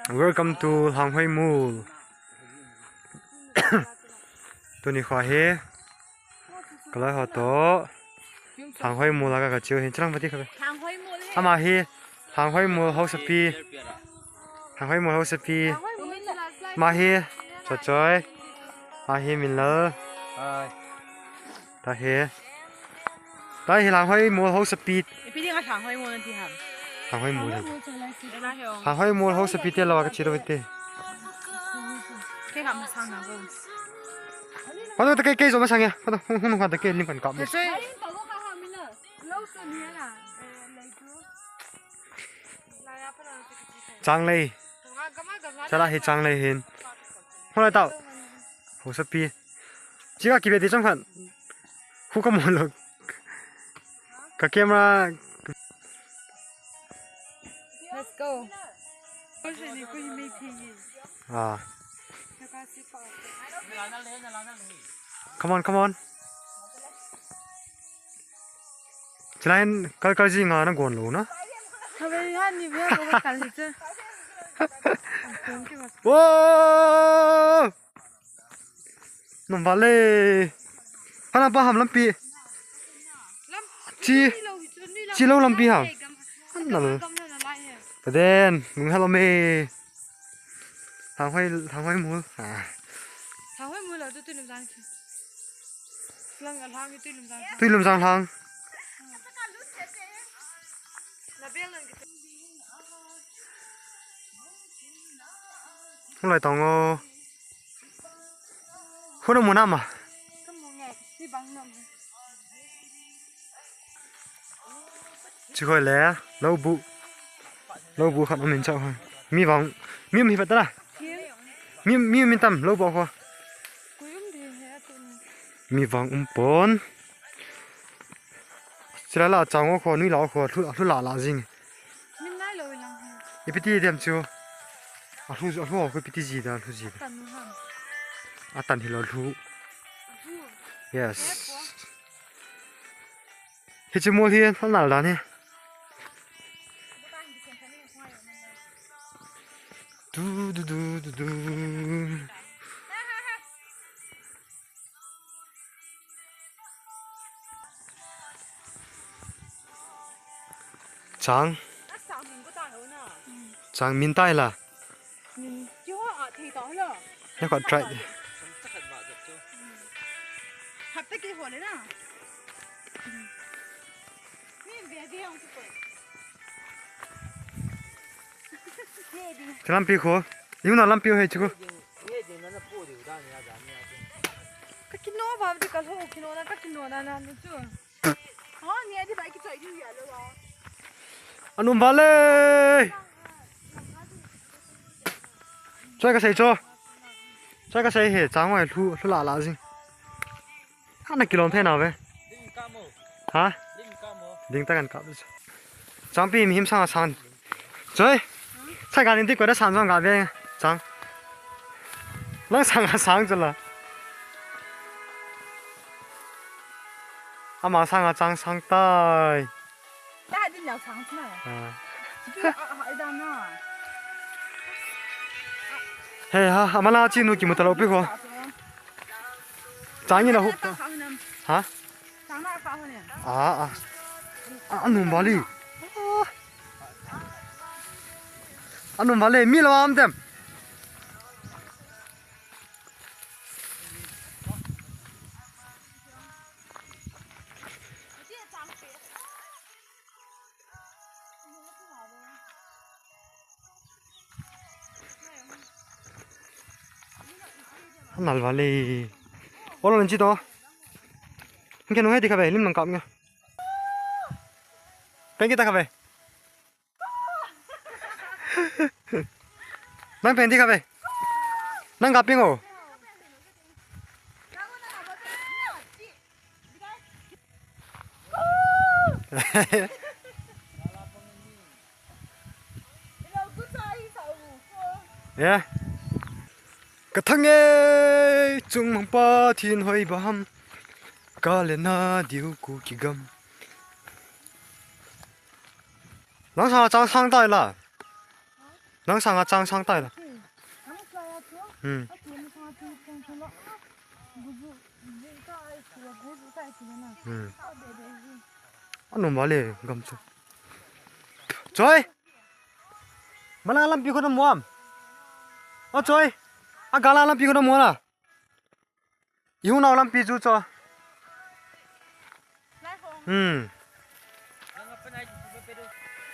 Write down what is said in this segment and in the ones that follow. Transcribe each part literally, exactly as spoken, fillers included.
Welcome to Lhanghoi Mol. Tuni kho hi kaloi ho toh Lhanghoi Mol a kache u hin, chang pati kha. Lhanghoi Mol hi. Ama hi Lhanghoi Mol hausapi. Lhanghoi Mol hausapi. Lhanghoi Mol hi. Ama hi Chochoi. Ama hi Minlal. Hai. Tahi. Tahi Lhanghoi Mol hausapi. Ipi dinga Lhanghoi Mol nati ham? Lhanghoi Mol. Lhanghoi Mol chu lai si. Ela hi ong. Lhanghoi Mol hausapi te lou a kache u te. Kei ka masang na go. Panu ta kei, kei jo masang ya. Panu, hung, hung, hung, ta kei lim kan kap mo. Chochoi. Chang lei. Chala hi chang lei hin. Hung lai tao. Hausapi. Chika kibe ti chang khan. Khu ka mon lou. Ka camera. Let's go. Ah. Come on, come on. Chilai hin kal kal ji nga na gon lou na. Habe han ni be ko kal hi che. Wow! Nom vale. Hana pa ham lampi. Chi, chi lou lampi ham. Hana le. Ka den, nung hello me. Lhanghoi, Lhanghoi Mol. Ah. Lhanghoi Mol lou tu Tuilumjang. Lang a lang Tuilumjang. Tuilumjang lang. Hung lai tong o. Huna mu na ma. Chi khoi le, lou bu. Lou bu khat um in chau ha. Mi vang, mi um hi vet ta la. Mi, mi um in tam, lou bu kho. Mi vang um pon. Chila la chang o kho, nui la o kho, lhu, lhu la la jing. Min nai lou lang he. Ipi ti dem chu. A lhu, a lhu o kho ipi ti ji da, lhu ji da. Tan ham. A tan hi lou lhu. Lhu. Yes. He po. Hiche mol hi, a nal dan hi. Du, du, du, du, du. Chang. Chang min tai la. He kho try. Ka lampi kho. Yung na lampi he chu ko. Ka kino ba di ka lo kino na ka kino na na chu. Anum vale. Choi ka sei cho. Choi ka sei he, chang wai lhu, lhu la la jing. Hana kilom the na ve. Ha? Ding ta kan kap. Changpi mi him sang a sang. Choi. Sai ka nin ti ko da sang jong ga ve. Chang. Lang sang a sang chu la. Ama sang a chang sang tai. Ta din la chang chu na. Ah. Chu a, a, a, da na. He ha, ama la chi nu kimu ta lo pi ko. Chang ni la hu. Ha? Chang na ka ho ne. Ah, ah. Ah, anum vale. Ah. Anum vale, mi lo am dem. Anal vale. Olo nang chi to. Nge no he di kha ve, lim nang kap nge. Peng kita kha ve. Nang peng di kha ve. Nang kaping o. Ya. Ka thang e, chung mang pa thin hoi ba ham. Ka le na diu ku ki gam. Lang sa chang sang tai la. Nang sanga chang sang tai la. Hmm. Hmm. Anu male gam chu. Choi. Mala lampi ko na muam. O choi. A gala lampi ko na muam la. Ihung nau lampi chu cho. Hmm.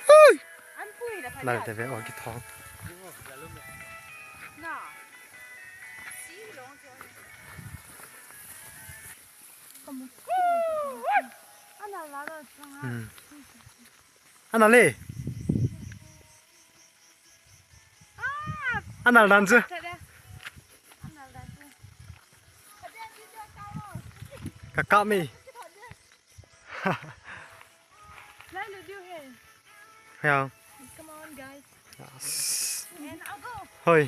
Hui. Nal te ve o ki thong. Hmm. Ana le. Anal dan chu. Ka kap mi. Lai le diu he. Ya. Come on, guys. Yes. And I'll go. Hoi.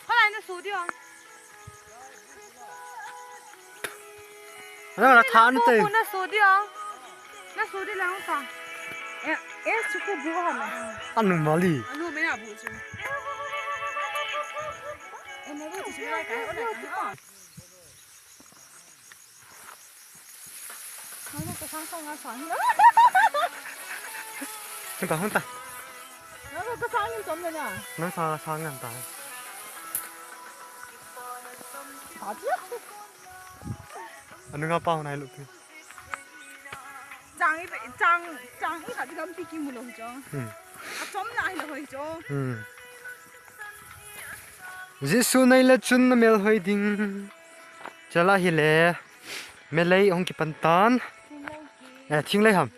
Kholai na su diu. Ana la tha na te. Ko na su diu. Na su diu la hung sa. Eh, eh, chu ko bu ha na. Anu mali. Anu me na bu chu. Eh, na bu chu lai kai, o lai kai. Hung ta, hung ta. Nang sa, sa ngan ta. Anu nga pa nai lu pi. Chang i, chang, chang i khat lampi kimu lou hi chu. Hmm. A chom nai lou hi chu. Hmm. Jesu nei le chun na mel hoi ding. Chala hi le. Melei hung kipan tan. Eh, thinglei ham.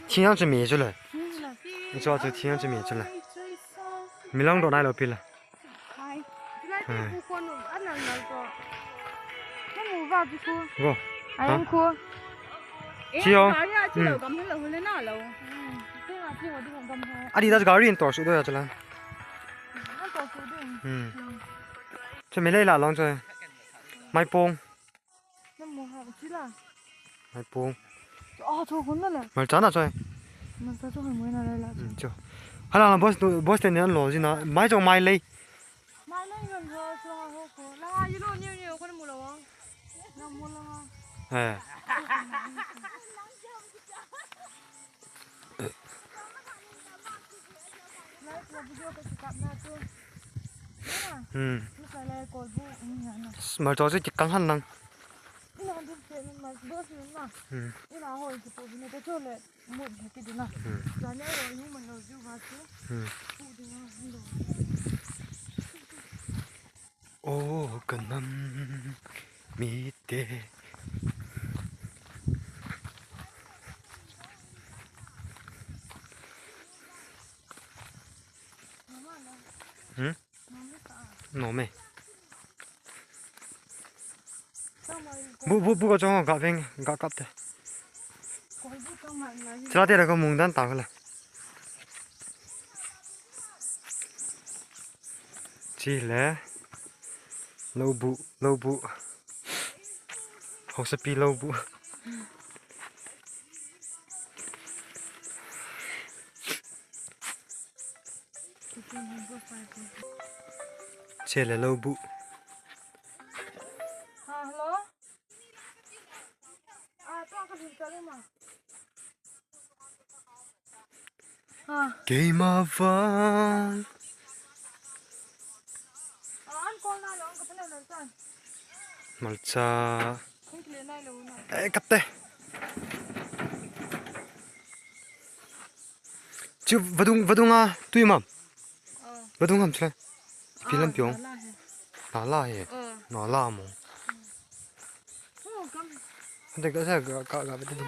Thinglei chu mi chu le. Chu chu thinglei chu mi chu le. Milang do nai lou pi le. Hai. Hai. Go. Ai, ha? Khu. Chi ho. Gari a chi lo, hmm, gam lo, le na lo. Hmm. Chi ho, chi ho, di ho gam ho. Adidas gari in tor su do ya chala. An tor su do. Hmm. Hmm. Chu mi lei la long chu. Mai pong. Na mo ha, chi la. Mai pong. Chu, ah, chu hun na le. Malcha na chu. Malcha chu hun mo na le la. Hmm, chu. Hala na boss, boss te ni an lo ji na. Mai chu mai lei. Mai lei ngan ho, chu ho ko. La ha, you know, new, new, ko na mo la wa. Na mo la wa. Eh. Hmm. Malcha chu kikang han lang. Hmm. Hmm. O ka nam mite. Hmm? Nom e. Bu, bu, bu ka chong ga veng, ga kap te. Chila te la ka mung dan ta ka la. Chi le. Lou bu, lou bu. Hausapi lou bu. Che le lou bu. Ha, hello? Ah, to ka hin ka le ma. Ah. Keima vang. Ah, an call na lo, an ka pala lo tan. Malcha. An kile na lo na. Eh, kap te. Chu vadung, vadung a, tui mam. Oh. Vadung ham chu le. Pi lam piong. Ah, la la he. La la he. Oh. Na la mo. Oh, kam. Hande ka sa ga, ga, ga, ga.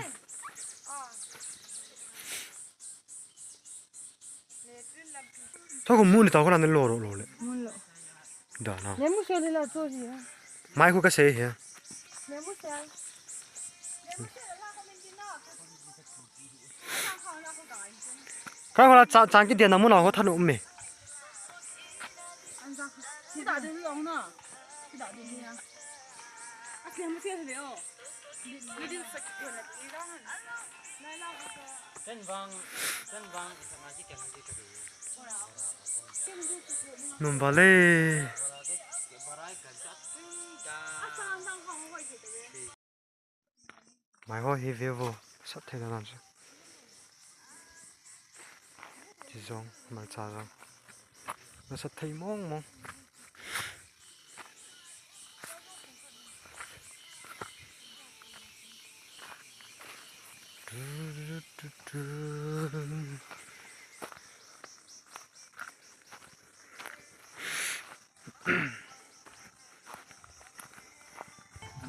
Tho ko mun ta ko la ne lo, lo, lo le. Mun lo. Da na. Le mu so le la to ji. Mai ko ka se he. Le mu se. Ka ho la cha, cha ki dia na mun la ho tha no me. Ken vang, ken vang, isa na ji ken ji ka di. Num vale. Mai ho hi view vo. Sat thei dan chu. Chi jong, malcha jong. Nasat thei mong mong.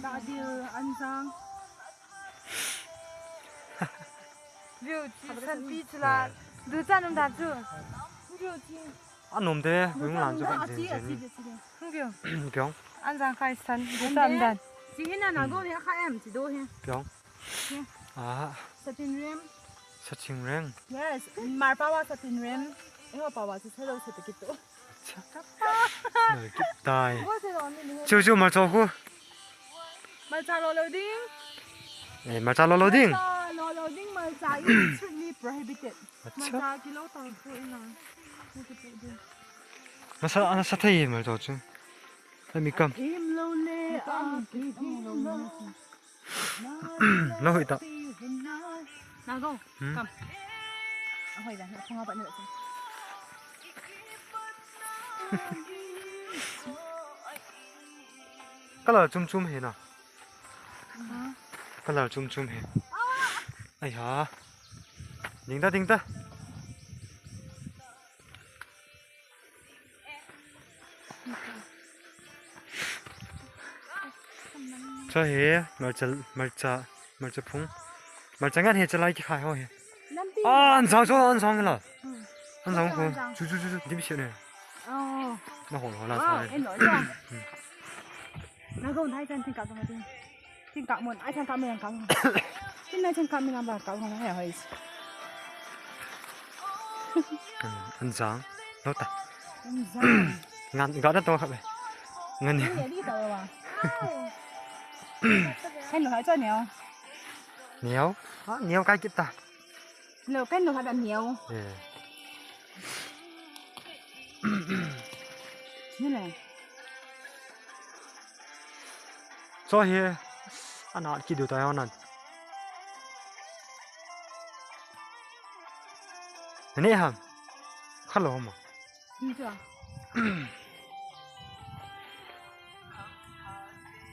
Dadil anjang. View chi san pi chula. Du cha num da chu. View chi. Anom de, view lan chu kan jin jin. View. Kiong. Anjang khai san, du cha num dan. Chi hin na go ni kha em chi do hi. Kiong. Ah. Satin rem. Saching reng. Yes, mar pawa satin rem. Eho pawa chu selo sa te kito. Acha. Nal kit tai. Chu chu malcha khu. Malcha lo lo ding. Eh, malcha lo lo ding. Malcha lo lo ding, malcha is strictly prohibited. Acha. Malcha kilo tang khu ina. Nasa, nasa thei malcha chu. Ami kam. Im lo le, a ki im lo. Lo hoi ta. Na go. Hmm. Kam. A hoi da, na thanga ba ni. Color chum chum hi na. Color chum chum hi. Ai ha. Ding ta, ding ta. Chu hi, malcha, malcha, malcha phung. Malcha ngan hi chalai kikhai ho hi. Lampi. Ah, anjang chu, anjang la. Hmm. Anjang khu. Anjang. Chu, chu, chu, chu, dim shi ne. Oh. Na ho, ho la. Wow, sai. Eno, eno. Hmm. Na go nai chan tin ka go ding. Tin ka mon, ai chan ka mon ka. Tin nai chan ka mon ba ka ho hai hai. Hmm, anjang. Lo ta. Anjang. Ngan, ga da to kha be. Ngan ni. Ni di ta wa. Kan lo hai cho neo. Neo? Ah, neo kai kit ta. Lo kan lo hai da neo. Eh. Ni le. Cho hi, ana ki du ta yo nan. Ne ham. Hello ma. Ni cho.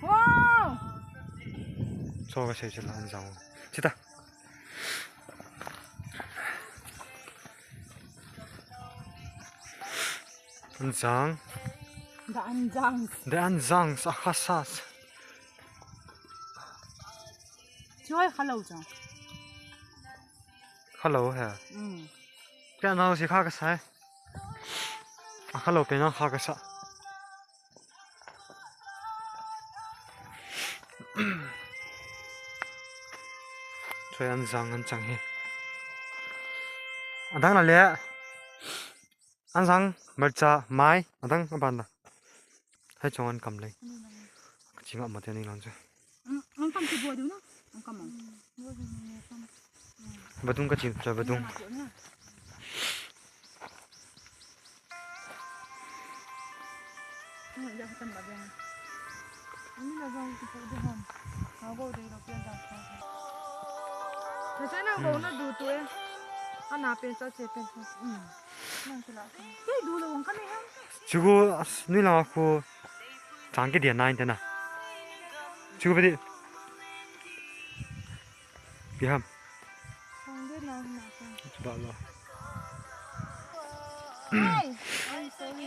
Wow. Cho ka sei chila anjang. Chita. Anjang. The anjang. The anjang, sa khasas. Choi khalo cha. Khalo he. Mm. Kya na si kha ka sai. A khalo pe na kha ka sa. Choi anjang anjang hi. Adang la le. Anjang, malcha, mai, adang aban la. Hai chong an kam lei. Ka chinga mate ni lang chu. Ang, ang kam ki bo du na? Ang kam ang. Badung ka chin, cha badung. Ka cha nang bo na du tu e. Ana pen cha che pen cha. Nang kila. Kei du lo wang ka nei ham. Chugu nui la khu. Chang ke dia nine te na. Chugu bedi. Pi ham. Chang dia nine na. Chuba lo. Ai, ai, sorry.